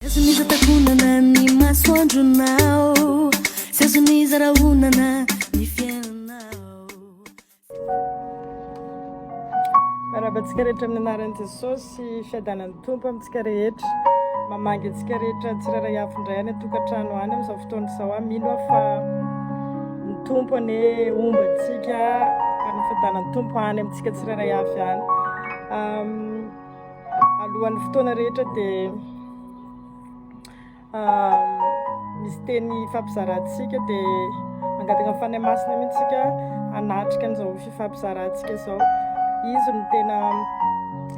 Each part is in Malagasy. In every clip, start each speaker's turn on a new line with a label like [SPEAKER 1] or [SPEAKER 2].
[SPEAKER 1] azon'iza takonana ny masoandronao, tsy azon'iza rahonana ny fiainanao.
[SPEAKER 2] Miarahaba antsika rehetra amin'ny anaran'i Jesosy, fiadanan'ny Tompo amintsika rehetra. Mamangy antsika rehetra tsirairay avy indray any an-tokantrano any amin'izao fotoana izao aho. Mino aho fa ny Tompo anie homba antsika ary ny fiadanan'ny Tompo any amintsika tsirairay avy any. Alohan'ny fotoana rehetra dia Misy teny ifampizarantsika dia mangataka ny Fanahy Masina mihitsy isika hanatrika an'izao fifampizarantsika izao. Izy no tena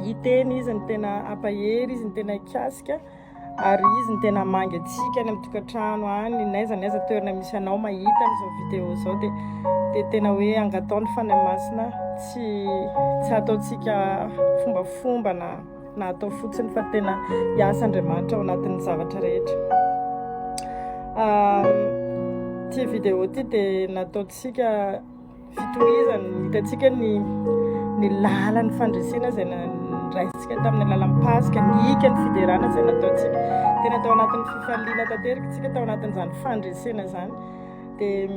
[SPEAKER 2] hiteny, izy no tena hampahery, izy no tena hikasika ary izy no tena hamangy antsika any amin'ny tokantrano any, n'aiza n'aiza toerana misy anao mahita an'izao vidéo izao dia dia tena hoe angatao ny Fanahy Masina tsy tsy hataontsika fombafomba na na atao fotsiny fa tena hiasa Andriamanitra ao anatin'ny zavatra rehetra. Ity vidéo ity dia nataontsika fitohizana, hitantsika ny ny lalan'ny fandresena izay niraisintsika tamin'ny alalan'ny Paska, ny hika ny fiderana izay nataontsika. Tena tao anatin'ny fifaliana tanteraka isika tao anatin'izany fandresena izany. Dia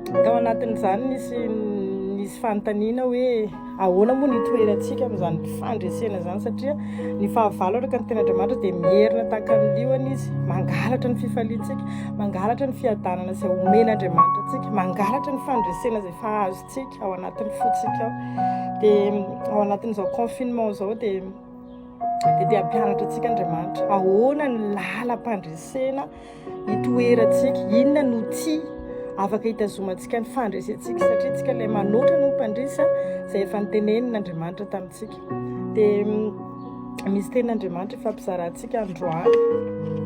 [SPEAKER 2] Tao anatin'izany nisy nisy fanontaniana hoe ahoana moa ny hitoerantsika amin'izany fandresena izany satria ny fahavalo araka ny tenin'Andriamanitra dia mierina tahaka ny liona izy, mangalatra ny fifaliantsika, mangalatra ny fiadanana izay omen'Andriamanitra antsika, mangalatra ny fandresena izay efa azontsika ao anatin'ny fontsika ao. Dia ao anatin'izao confinement izao dia dia te hampianatra antsika Andriamanitra ahoana ny lalam-pandresena itoerantsika, inona no tsy afaka hitazomantsika ny fandresentsika satria tsika ilay manoatra no mpandresy izay efa notenenin' Andriamanitra tamintsika. Dia mm, misy tenin'Andriamanitra ifampizarantsika androany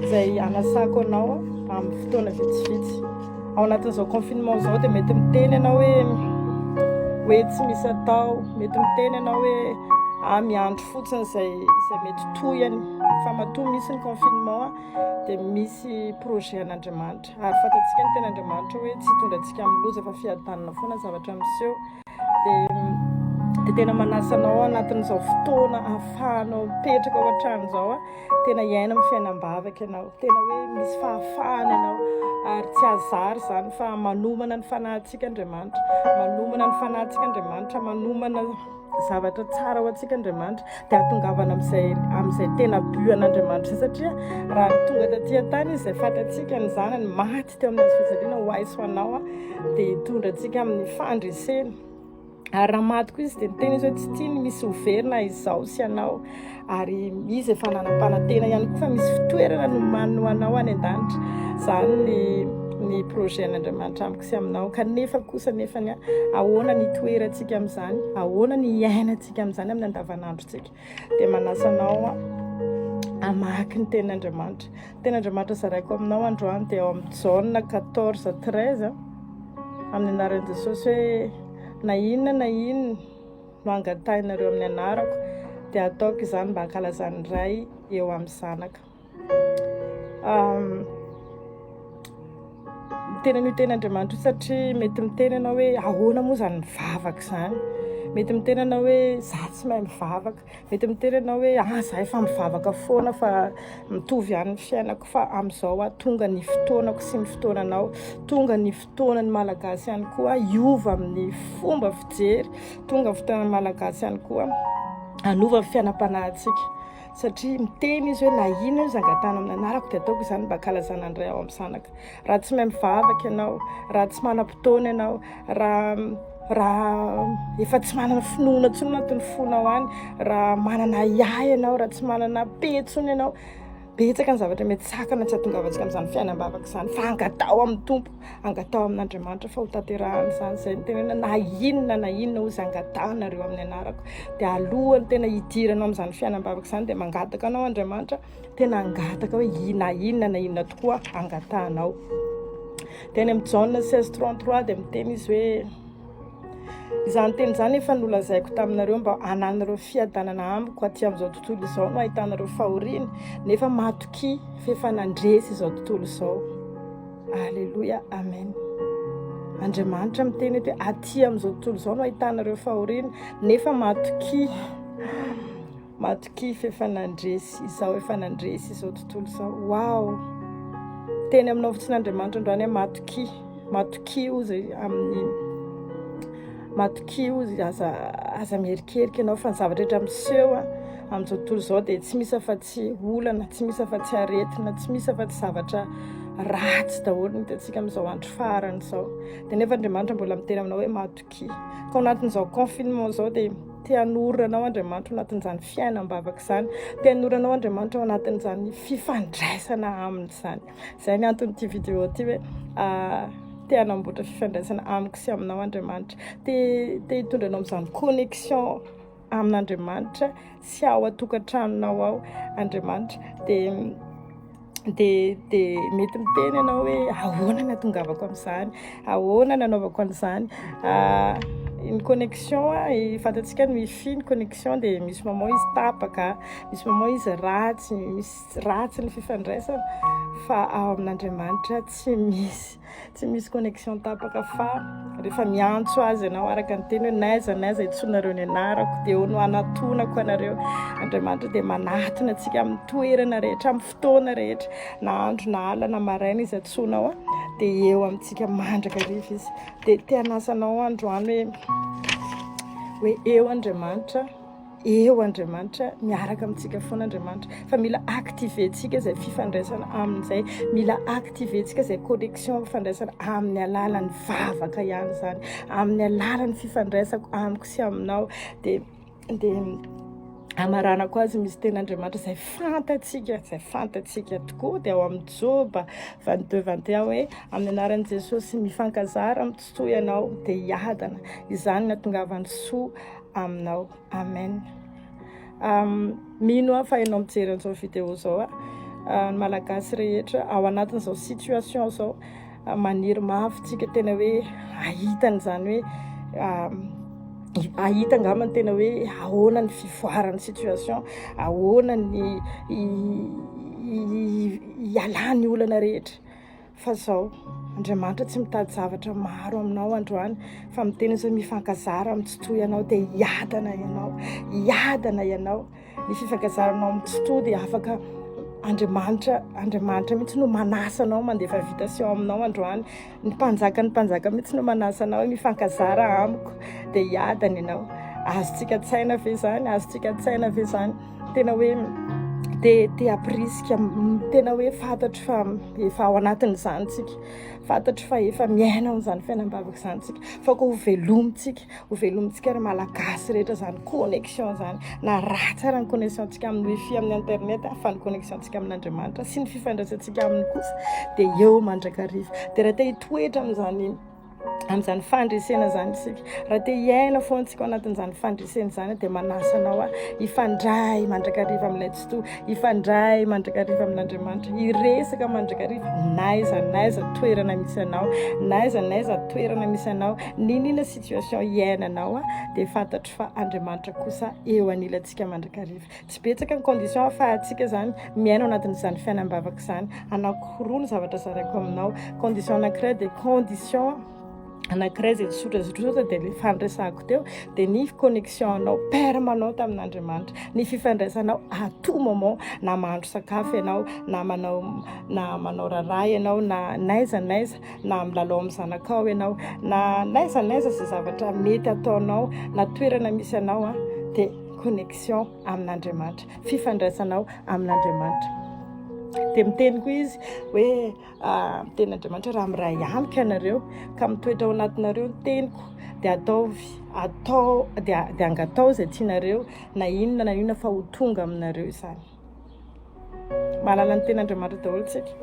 [SPEAKER 2] izay anasako anao amin'ny fotoana vitsivitsy. Ao anatin'izao confinement izao dia mety miteny ianao hoe hoe tsy misy atao, mety miteny ianao hoe ah miandry fotsiny izay izay mety tohiny fa matoa misy ny confinement dia misy projet an'Andriamanitra ary fantatsika ny ten'Andriamanitra hoe tsy hitondra antsika amin'ny loza fa fiadanana foana ny zavatra miseho dia dia tena manasa anao anatin'izao fotoana ahafahanao mipetraka ao an-trano izao a tena hiaina amin'ny fiainam-bavaka ianao tena hoe misy fahafahana ianao ary tsy hasard izany fa manomana ny fanahintsika Andriamanitra manomana ny fanahintsika Andriamanitra manomana zavatra tsara ho antsika Andriamanitra dia hahatongavana amin'izay amin'izay tena but an'Andriamanitra izay satria raha ny tonga taty an-tany izy izay fantatsika ny zanany maty teo amin'ny hazo fijaliana ho ahy sy ho anao dia hitondra antsika amin'ny fandresena ary raha maty koa izy dia niteny izy hoe tsy tiany misy ho very na izaho sy ianao ary izy efa nanam-panantena ihany koa fa misy fitoerana nomaniny ho anao any an-danitra izany ny ny projet an'Andriamanitra amiko sy aminao kanefa kosa nefany ahoana ny toerantsika amin'izany ahoana ny iainantsika amin'izany amin'ny andavanandrontsika dia manasa anao hamaky ny tenin'Andriamanitra ny tenin'Andriamanitra zaraiko aminao androany dia ao amin'ny Jaona 14 13 amin'ny anaran'i Jesosy hoe na inona na inona no angatahinareo amin'ny anarako dia ataoko izany mba hankalazan'ny Ray eo amin'ny Zanaka Miteny an'io teny Andriamanitra io satria mety miteny ianao hoe ahoana moa izany mivavaka izany. Mety miteny ianao hoe za tsy mahay mivavaka. Mety miteny ianao hoe ah za efa mivavaka foana fa mitovy ihany ny fiainako fa amin'izao aho tonga ny fotoanako sy ny fotoananao. Tonga ny fotoanan'ny Malagasy ihany koa hiova amin'ny fomba fijery. Tonga ny fotoanan'ny Malagasy ihany koa hanova ny fiainam-panahintsika. Satria miteny izy hoe na inona izy angatahana amin'ny anarako dia ataoko izany mba hankalazana ny Ray ao amin'ny Zanaka. Raha tsy mahay mivavaka ianao, raha tsy manam-potoana ianao, raha raha efa tsy manana finoana intsony anatin'ny fonao any, raha manana ahiahy ianao, raha tsy manana paix intsony ianao, betsaka ny zavatra mety sakana tsy hahatongavantsika amin'izany fiainam-bavaka izany fa angataho amin'ny Tompo. Angataho amin'Andriamanitra fa ho tanterahany izany. Izay nitenenana na inona na inona hozy angatahanareo amin'ny anarako. Dia alohan'ny tena hidiranao amin'izany fiainam-bavaka izany dia mangataka anao Andriamanitra, tena hangataka hoe na inona na inona tokoa angatahanao. Dia any amin'ny Jaona 16:33 dia miteny izy hoe Izany teny izany efa nolazaiko taminareo mba hananareo fiadanana amiko aty amin'izao tontolo izao no ahitanareo fahoriana, nefa matokia fa efa nandresy izao tontolo izao. Aleloia, amen. Andriamanitra miteny eto hoe aty amin'izao tontolo izao no ahitanareo fahoriana, nefa matokia. Matokia fa efa nandresy, izaho efa nandresy izao tontolo izao. Wow! Teny aminao fotsiny Andriamanitra androany hoe matokia, matokia ozy amin'ny matokia ozy aza aza mierikerika ianao fa ny zavatra rehetra miseho amin'izao tontolo izao dia tsy misy afa-tsy olana, tsy misy afa-tsy aretina, tsy misy afa-tsy zavatra ratsy daholo ny hitantsika amin'izao andro farany izao. Dia nefa Andriamanitra mbola miteny aminao hoe matokia. Ka ao anatin'izao confinement izao dia Te hanorina anao Andriamanitra ao anatin'izany fiainam-bavaka izany. Te hanorina anao Andriamanitra ao anatin'izany fifandraisana aminy izany. Izay ny anton'ity vidéo ity hoe ah, te hanamboatra fifandraisana amiko sy aminao Andriamanitra. Te te hitondra anao amin'izany connexion amin'Andriamanitra sy ao an-tokantranonao ao Andriamanitra. Dia dia dia mety miteny ianao hoe ahoana no hahatongavako amin'izany, ahoana no hanaovako an'izany. Ah, ny connexion, fantatsika ny wifi, ny connexion dia misy moment izy tapaka, misy moment izy ratsy, misy ratsy ny fifandraisana fa ao amin'Andriamanitra tsy misy. Tsy misy connexion tapaka fa rehefa miantso azy ianao araka ny teny hoe n'aiza n'aiza itsoinareo ny anarako dia eo no hanatonako anareo. Andriamanitra dia manatona antsika amin'ny toerana rehetra, amin'ny fotoana rehetra, na andro na alina na maraina izy antsoinao dia eo amintsika mandrakariva izy. Dia te hanasa anao androany hoe hoe eo Andriamanitra. Eo Andriamanitra, miaraka amintsika foana Andriamanitra. Fa mila activer-tsika izay fifandraisana aminy izay, mila activer-tsika izay connexion fifandraisana amin'ny alalan'ny vavaka ihany izany, amin'ny alalan'ny fifandraisako amiko sy aminao. Dia dia amaranako azy misy tena Andriamanitra izay fantatsika, izay fantatsika tokoa, dia ao amin'ny Joba 22 21 hoe amin'ny anaran'i Jesosy mifankazara amin'ny soa ianao dia hiadana. Izany no hahatongavan'ny soa aminao. Amen. Um, mino aho fa ianao mijery an'izao vidéo izao a, ah, ny malagasy rehetra ao anatin'izao situation izao ah, maniry mafy tsika tena hoe ahita an'izany hoe ah, ahita angamba ny tena hoe ahoana ny fivoaran'ny situation, ahoana ny hialan'ny olana rehetra. Fa zao, Andriamanitra tsy mitady zavatra maro aminao androany fa miteny izy hoe mifankazara amin'ny tsitoha ianao dia hiadana ianao, hiadana ianao. Ny fifankazaranao amin'ny tsitoha dia afaka Andriamanitra, Andriamanitra mihitsy no manasa anao mandefa invitation aminao androany. Ny mpanjaka ny mpanjaka mihitsy no manasa anao hoe mifankazara amiko dia hiadana ianao. Azontsika an-tsaina ve izany? Azontsika an-tsaina ve izany? Tena hoe te te hampirisika, tena hoe fantatro fa efa ao anatin'izany tsika, fantatro fa efa miaina ao amin'izany fiainam-bavaka izany tsika, fa koa ho velomintsika, ho velomintsika ry Malagasy rehetra izany connexion izany, na ratsy ara ny connexion-tsika amin'ny wifi, amin'ny internet, fa ny connexion-tsika amin'Andriamanitra sy ny fifandraisantsika aminy kosa dia eo mandrakariva. Dia raha te hitoetra amin'izany amin'izany fandresena izany isika. Raha te hiaina foana isika ao anatin'izany fandresena izany dia manasa anao aho hifandray mandrakariva amin'ilay Tsitoha, hifandray mandrakariva amin'Andriamanitra, hiresaka mandrakariva n'aiza n'aiza toerana misy anao, n'aiza n'aiza toerana misy anao, n'inona situation iainanao dia fantatro fa Andriamanitra kosa eo anilantsika mandrakariva. Tsy betsaka ny condition ahafahantsika izany miaina ao anatin'izany fiainam-bavaka izany. Anankiroa ny zavatra zaraiko aminao. Condition anankiray dia condition anankiray izay tsotra tsotra dia ilay faniresahako teo dia ny connexion anao permanente amin'Andriamanitra, ny fifandraisanao à tout moment, na mahandro sakafo ianao, na manao na manao raharaha ianao, na n'aiza n'aiza, na milalao amin'ny zanakao ianao, na n'aiza n'aiza izay zavatra mety ataonao, na toerana misy anao dia connexion amin'Andriamanitra, fifandraisanao amin'Andriamanitra. Dia miteny koa izy hoe ah, miteny Andriamanitra raha miray amiko ianareo ka mitoetra ao anatinareo ny teniko dia ataovy atao dia dia angatao izay tianareo na inona na inona fa ho tonga aminareo izany. Mahalala ny tenin'Andriamanitra daholo tsika.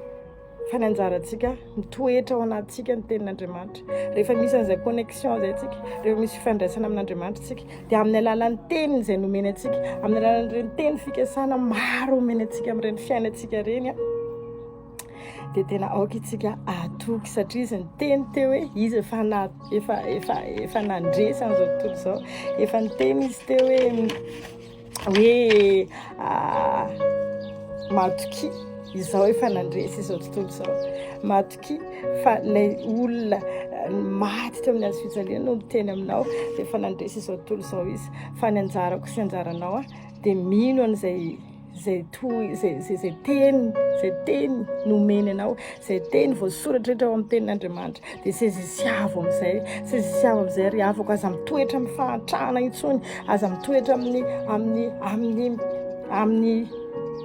[SPEAKER 2] Fa ny anjarantsika, mitoetra ao anatintsika ny tenin'Andriamanitra. Rehefa misy an'izay connexion izay tsika, rehefa misy fifandraisana amin'Andriamanitra tsika, dia amin'ny alalan'ny teniny izay nomeny antsika, amin'ny alalan'ireny teny fikasana maro omeny antsika amin'ireny fiainantsika ireny, dia tena aoka isika hatoky satria izy niteny teo hoe izy efa na efa efa efa nandresy an'izao tontolo izao, efa niteny izy teo hoe hoe matokia izao efa nandresy izao tontolo izao, matokia fa ilay olona maty teo amin'ny hazo fijaliana no miteny aminao efa nandresy izao tontolo izao izy fa ny anjarako sy anjaranao. Dia mino an'izay izay toy izay izay izay teny izay teny nomeny anao, izay teny voasoratra rehetra ao amin'ny tenin'Andriamanitra. Dia sezisiavo amin'izay, sezisiavo amin'izay ry havako, aza mitoetra amin'ny fahantrana intsony, aza mitoetra amin'ny amin'ny amin'ny amin'ny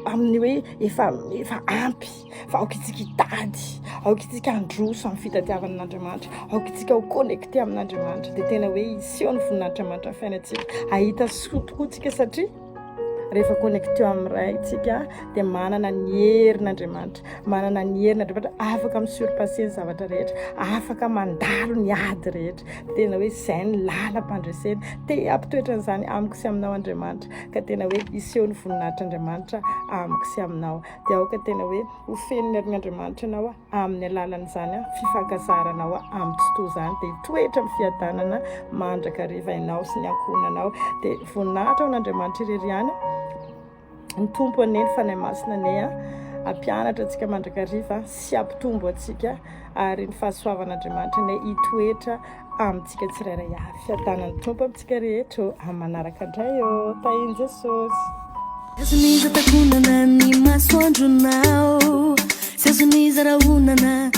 [SPEAKER 2] amin'ny hoe efa efa ampy fa aoka isika hitady, aoka isika handroso amin'ny fitadiavana an'Andriamanitra, aoka isika ho connecté amin'Andriamanitra, dia tena hoe hiseho ny voninahitr'Andriamanitra amin'ny fiainantsika, hahita soa tokoa tsika satria rehefa connecté amin'ny Ray tsika dia manana ny herin'Andriamanitra, manana ny herin'Andriamanitra, afaka mi-surpasser ny zavatra rehetra, afaka mandalo ny ady rehetra, tena hoe izay ny lalam-pandresena, te hampitoetra an'izany amiko sy aminao Andriamanitra, ka tena hoe hiseho ny voninahitr'Andriamanitra amiko sy aminao. Dia aoka tena hoe ho feno ny herin'Andriamanitra ianao amin'ny alalan'izany fifankazaranao amin'ny Tsitoha izany. Dia hitoetra amin'ny fiadanana mandrakariva ianao sy ny ankohonanao. Dia voninahitra ho an'Andriamanitra irery ihany. Ny Tompo anie, ny Fanahy Masina anie hampianatra antsika mandrakariva sy hampitombo antsika ary ny fahasoavan'Andriamanitra anie hitoetra amintsika tsirairay avy. Fiadanan'ny Tompo amintsika rehetra ô. Amin'ny manaraka indray ô. Tahin'i Jesosy.
[SPEAKER 1] Tsy azon'iza takonana ny masoandronao, tsy azon'iza rahonana.